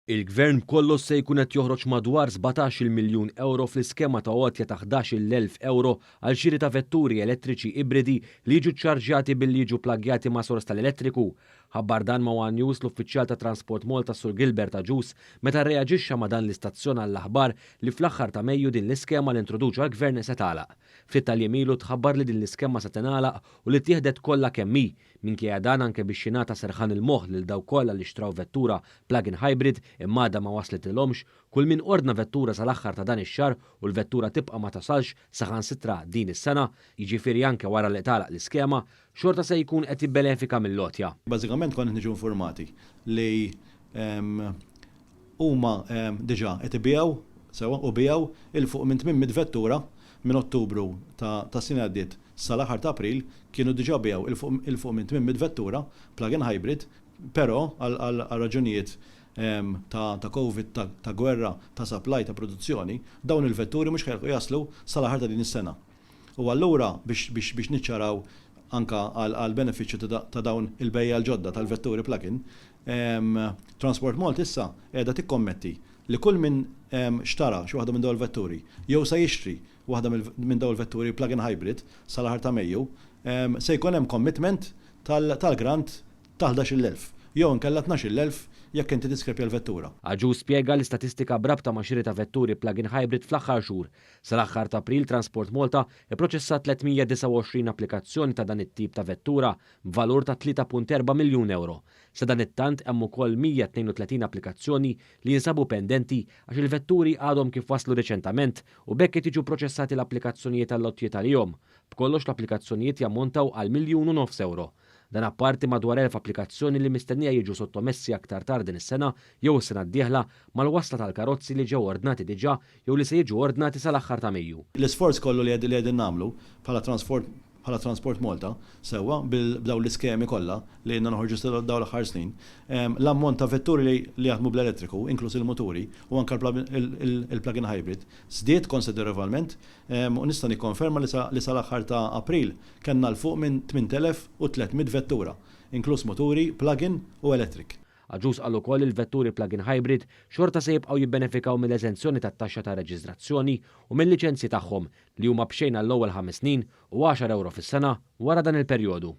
Il-Gvern b'kollox se jkun qed joħroġ madwar 17-il miljun ewro fl-iskema ta' għotja ta' 11-il elf ewro għal xiri ta' vetturi elettriċi ibridi li jiġu ċċarġjati billi jiġu pplaggjati ma' sors tal-elettriku. Ħabbar dan ma' One News l-uffiċjal ta' Transport Malta Sur Gilbert Agius meta rreaġixxa ma' dan l-istazzjon għall-aħbar li fl-aħħar ta' Mejju din l-iskema li introduċa l-Gvern se tagħlaq. Ftit tal-jiem ilu tħabbar li din l-iskema se tingħalaq u li ttieħdet kollha kemm hi. Minkejja dan, anke biex jingħata serħan il-moħħ lil dawk kollha li xtraw vettura plug-in hybrid imma għadha ma waslitilhomx, kull min ordna vettura sal-aħħar ta' dan ix-xahar u l-vettura tibqa' ma tasalx saħansitra din is-sena, jiġifieri anke wara li tagħlaq l-iskema, xorta se jkun qed jibbenefika mill-għotja. Bażikament konna qed niġu informati li huma diġà qed ibigħu sewwa u biegħu 'il fuq minn 800 vettura minn Ottubru tas-sena li għaddiet sal-aħħar ta' April. Kienu diġà biegħu 'il fuq minn 800 vettura plug-in hybrid, però għal raġunijiet ta' Covid, ta' gwerra, ta' supply, ta' produzzjoni, dawn il-vetturi mhux ħa jaslu sal-aħħar ta' din is-sena. U allura biex niċċaraw anka għal benefiċċju ta' dawn il-bejja l-ġodda tal-vetturi plug-in, Transport Malta issa qiegħda tikkommetti li kull min xtara xi waħda minn dawn il-vetturi jew se jixtri waħda minn dawn il-vetturi plug-in hybrid sal-aħħar ta' Mejju, se jkun hemm commitment tal-grant ta' 11,000 jew inkella 12,000 jekk inti tiskrepja l-vettura. Agius spjega l-istatistika b'rabta ma' xiri ta' vetturi plug-in hybrid fl-aħħar xhur. Sal-aħħar ta' April, Transport Malta ipproċessat 329 applikazzjoni ta' dan it-tip ta' vettura b'valur ta' 3.4 miljun euro. Sadanittant hemm ukoll 132 applikazzjoni li jinsabu pendenti għax il-vetturi għadhom kif waslu reċentament u b'hekk qed jiġu proċessati l-applikazzjonijiet għall-għotjiet għalihom. B'kollox l-applikazzjonijiet jammontaw għal 1.5 miljun euro. Dan apparti madwar 1000 applikazzjoni li mistennija jiġu sottomessi aktar tard din is-sena jew is-sena d-dieħla mal-wasla tal-karozzi li ġew ordnati diġà jew li se jiġu ordnati sal-aħħar ta' Mejju. L-isforz kollu li qegħdin nagħmlu bħala Transport Malta, sewwa, b'dawn l-iskemi kollha li ilna noħorġu dawn l-aħħar snin, l-ammont ta' vetturi li jaħdmu bl-elettriku, inkluż il-moturi u anke il-plug-in hybrid, żdied konsiderevolment u nista' nikkonferma li sal-aħħar ta' April kellna 'l fuq minn 8300 vettura, inkluż moturi, plug-in u electric. Agius qal ukoll il-vetturi plug-in hybrid xorta se jibqgħu jibbenefikaw mill-eżenzjoni tat-taxxa ta' reġistrazzjoni u mill-liċenzji tagħhom li huma b'xejn għall-ewwel 5 snin u 10 euro fis-sena wara dan il-perjodu.